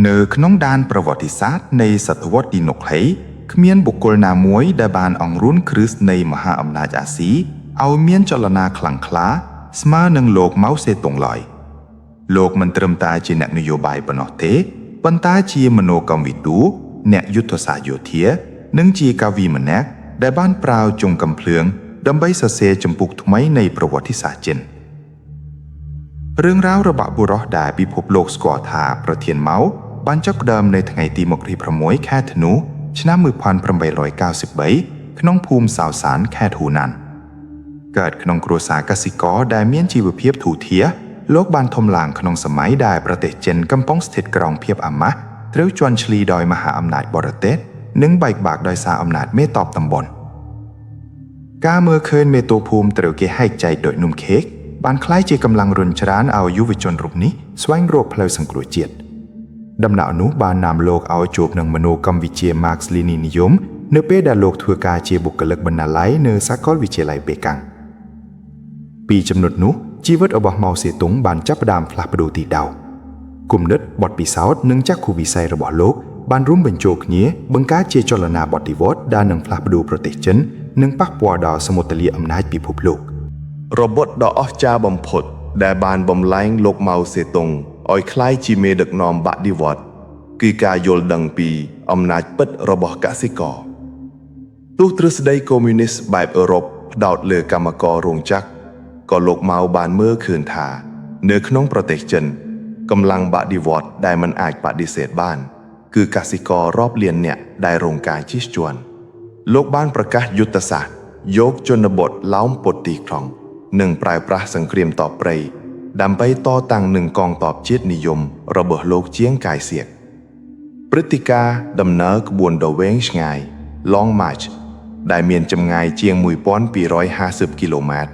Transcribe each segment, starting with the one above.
នៅក្នុងដានប្រវត្តិសាស្ត្រនៃសតវត្សទី20គ្មានបុគ្គលណាមួយដែលបានអង្រួនគ្រឹះនៃមហាអំណាចអាស៊ីឲ្យមានចលនាខ្លាំងក្លាស្មើនឹងលោកម៉ៅសេតុងឡើយលោកមិនត្រឹមតែជាអ្នកនយោបាយប៉ុណ្ណោះទេប៉ុន្តែជាមโนកម្មវិទូអ្នកយុទ្ធសាស្ត្រយោធា និងជាកវីម្នាក់ដែលបានប្រើជងកំភ្លើងដើម្បីសរសេរចម្ពោះថ្មីនៃប្រវត្តិសាស្ត្រចិន រឿងរ៉ាវរបស់បុរសដែលពិភពលោកស្គាល់ថាប្រធានម៉ៅបានចាប់ផ្ដើមនៅថ្ងៃទី26ខែធ្នូឆ្នាំ1893ក្នុងភូមិសៅសានខេត្តហ៊ូណានកើតក្នុងគ្រួសារកសិករដែលមានជីវភាពធូរធារលោកបានធំឡើងក្នុងសម័យដែលប្រទេសចិនកំពុងស្ថិតក្រោមភាពអាម៉ាស់ត្រូវជាន់ឈ្លីដោយមហាអំណាចបរទេសនិងបែកបាក់ដោយសារអំណាចមេតបតំបន់ ការមើលឃើញមេតូភូមិត្រូវគេហែកចែកដោយនំខេកបានក្លាយជាកម្លាំងរុញច្រានឲ្យយុវជនរូបនេះស្វែងរកផ្លូវសង្គ្រោះជាតិដំណក់នោះបាននាំលោកឲ្យជួបនឹងមโนកម្មវិជ្ជាម៉ាកស្លីនីនិយមនៅពេលដែលលោកធ្វើការជាបុគ្គលិកបណ្ណាល័យនៅសាកលវិទ្យាល័យបេកាំងពីចំណុចនោះជីវិតរបស់ម៉ៅសេតុងបានចាប់ផ្ដើមផ្លាស់ប្ដូរទីដៅគំនិតបទពិសោធន៍និងចក្ខុវិស័យរបស់លោកបានរួមបញ្ចូលគ្នាបង្កើតជាចលនាបដិវត្តន៍ដែលនឹងផ្លាស់ប្ដូរប្រទេសចិននិងប៉ះពាល់ដល់សមតុល្យអំណាចពិភពលោក របត់ដ៏អស្ចារ្យបំផុតដែលបានបំលែងលោកម៉ៅសេតុងឲ្យក្លាយជាមេដឹកនាំបដិវត្តន៍គឺការយល់ដឹងពីអំណាចពិតរបស់កសិករទោះទ្រឹស្ដីកុម្មុយនីសបែបអឺរ៉ុបផ្ដោតលើកម្មកររោងចក្រក៏លោកម៉ៅបានមើលឃើញថា នៅក្នុងប្រទេសចិនកម្លាំងបដិវត្តន៍ដែលមិនអាចបដិសេធបាន គឺកសិកររាប់លានអ្នកដែលរងការជិះជាន់ លោកបានប្រកាសយុទ្ធសាស្ត្រយកជនបទឡោមព័ទ្ធទីក្រុង និងប្រើប្រាស់សង្គ្រាមតបព្រៃដើម្បីតតាំងនឹងកងទ័ពជាតិនិយមរបស់លោកជាងកាយសៀកព្រឹត្តិការណ៍ដំណើរក្បួនដ៏វែងឆ្ងាយ Long March ដែលមានចម្ងាយជាង1250គីឡូម៉ែត្រ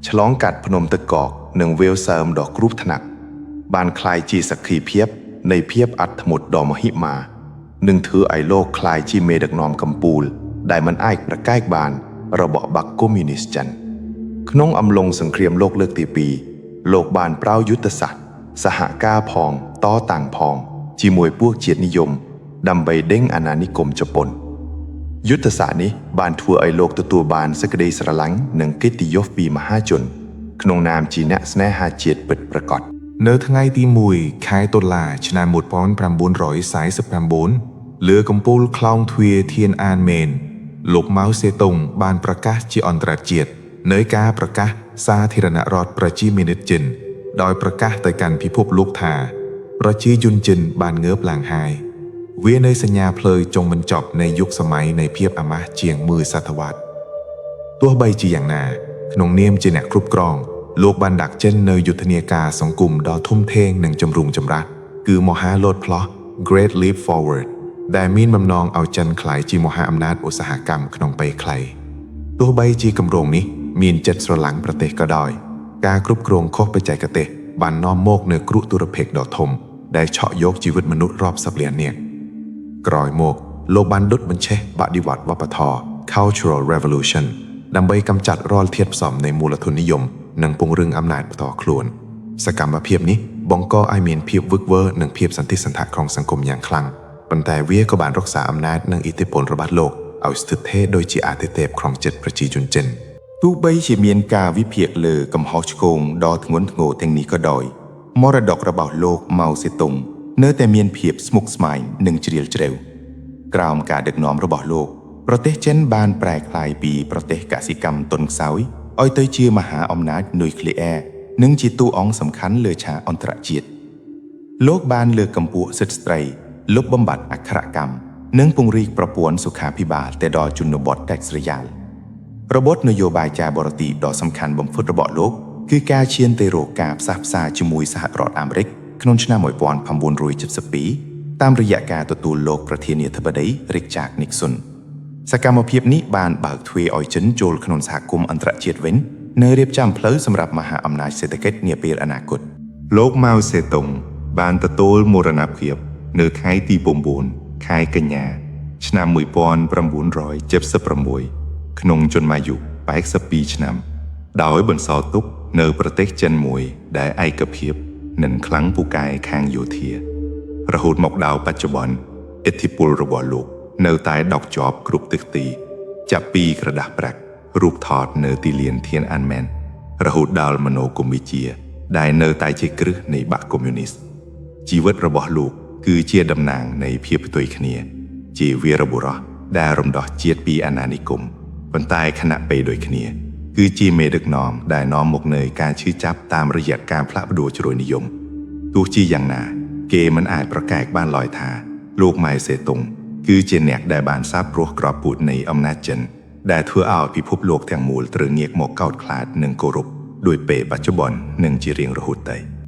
ឆ្លងកាត់ភ្នំទឹកកកនិងវាលសើមដ៏គ្រោះថ្នាក់បានក្លាយជាសក្ខីភាពនៃភាពអត់ធ្មត់ដ៏មហិមា និងធ្វើឲ្យលោកក្លាយជាមេដឹកនាំកម្ពូល ដែលមិនអាចប្រកែកបានរបស់បក្សកុម្មុយនីសចិន ក្នុងអំឡុងសង្គ្រាមលោកលើកទី2លោកបានប្រើយុទ្ធសាស្ត្រសហការផងតតាំងផង ជាមួយពួកជាតិនិយម ដើម្បីដេញអាណានិគមជប៉ុន យុទ្ធសាស្ត្រនេះបានធ្វើឲ្យលោកទទួលបានសេចក្តីស្រឡាញ់និងកិត្តិយសពីមហាជន ក្នុងនាមជាអ្នកស្នេហាជាតិពិតប្រាកដ នៅថ្ងៃទី1ខែតុលាឆ្នាំ1949លើកំពូលខ្លោងទ្វារធានអានមេនលោកម៉ៅសេតុងបានប្រកាសជាអន្តរជាតិនៅការប្រកាសសាធារណរដ្ឋប្រជាមានិតចិនដោយប្រកាសទៅកាន់ពិភពលោកថា ប្រជាជនចិនបានងើបឡើងហើយវានៅសញ្ញាផ្លូវចុងបញ្ចប់នៃយុគសម័យនៃភាពអាម៉ាស់ជាងមួយសតវត្ស ទោះបីជាយ៉ាងណាក្នុងនាមជាអ្នកគ្រប់គ្រងលោកបានដាក់ចេញនៅយុទ្ធនាការសង្គមដ៏ធំធេងនិងចម្រូងចម្រាសគឺមហាលោតផ្លោះ Great Leap Forward ដែលមានបំណងឲ្យចិនក្លាយជាមហាអំណាចឧស្សាហកម្មក្នុងពេលខ្លីទោះបីជាគម្រោងនេះមានចិត្តស្រឡាញ់ប្រទេសក៏ដោយការគ្រប់គ្រងខុសបច្ចេកទេសបាននាំមកនូវគ្រោះទុរភិក្សដ៏ធំដែលឆក់យកជីវិតមនុស្សរាប់សិបលាននាក់ ក្រោយមកលោកបានដុតបញ្ឆេះបដិវត្តវប្បធម៌ Cultural Revolution ដើម្បីកម្ចាត់រាល់ធាតុផ្សំនៃមូលធននិយមនិងពង្រឹងអំណាចផ្ទាល់ខ្លួន សកម្មភាពនេះបង្កឲ្យមានភាពវឹកវរនិងភាពសន្តិសន្តាក្នុងសង្គមយ៉ាងខ្លាំងប៉ុន្តែវាក៏បានរក្សាអំណាចនិងឥទ្ធិពលរបស់លោកឲ្យស្ថិតស្ថេរដូចជាអាទិទេពក្នុងចិត្តប្រជាជនចិន ទោះបីជាមានការវិភាគលើកំហុសឆ្គងដ៏ធ្ងន់ធ្ងរទាំងនេះក៏ដោយមរតករបស់លោកម៉ៅសេតុងនៅតែមានភាពស្មុគស្មាញនិងជ្រាលជ្រៅក្រោមការដឹកនាំរបស់លោកប្រទេសចិនបានប្រែក្លាយពីប្រទេសកសិកម្មទន់ខ្សោយឲ្យទៅជាមហាអំណាចនុយក្លេអ៊ែរនិងជាតួអង្គសំខាន់លើឆាកអន្តរជាតិ លោកបានលើកកម្ពស់សិទ្ធិស្ត្រីលុបបំបាត់អក្ខរកម្មនិងពង្រីកប្រព័ន្ធសុខាភិបាលទៅដល់ជនបទដាច់ស្រយាល របបនយោបាយការបរទេសដ៏សំខាន់បំផុតរបស់លោកគឺការឈានទៅរកការផ្សះផ្សាជាមួយសហរដ្ឋអាមេរិកក្នុងឆ្នាំ1972តាមរយៈការទទួលលោកប្រធានាធិបតីរិកចាកនីកសុនសកម្មភាពនេះបានបើកទ្វារឲ្យចិនចូលក្នុងសហគមន៍អន្តរជាតិវិញនៅរៀបចំផ្លូវសម្រាប់មហាអំណាចសេដ្ឋកិច្ចនាពេលអនាគត លោកម៉ៅសេតុងបានទទួលមរណភាពនៅថ្ងៃទី9ខែកញ្ញាឆ្នាំ1976ក្នុងជន្មាយុ82ឆ្នាំ ដោយបន្សល់ទុកនៅប្រទេសចិនមួយដែលឯកភាពនិងខ្លាំងពូកែខាងយោធា រហូតមកដល់បច្ចុប្បន្នឥទ្ធិពលរបស់លោកនៅតែដកជាប់គ្រប់ទិសទី ចាប់ពីក្រដាសប្រាក់រូបថតនៅទីលានធានអានមែនរហូតដល់មនោគមវិជ្ជា ដែលនៅតែជាគ្រឹះនៃបក្សកុម្មុយនីសជីវិតរបស់លោកគឺជាតំណាងនៃភាពផ្ទុយគ្នា ជាវីរបុរសដែលរំដោះជាតិពីអាណានិគមប៉ុន្តែខណៈពេលដូចគ្នា គឺជាមេដឹកនាំដែលនាំមកនូវការឈឺចាប់តាមរយៈការផ្លាស់ប្ដូរជ្រោយនិយមទោះជាយ៉ាងណា គេមិនអាចប្រកែកបានឡើយថា លោកម៉ៅសេតុងគឺជាអ្នកដែលបានសាបព្រោះក្របពូជនៃអំណាចចិន ដែលធ្វើឲ្យពិភពលោកទាំងមូលត្រូវងាកមកកោតខ្លាចនិងគោរពដោយពេលបច្ចុប្បន្ននិងជារៀងរហូតទៅ។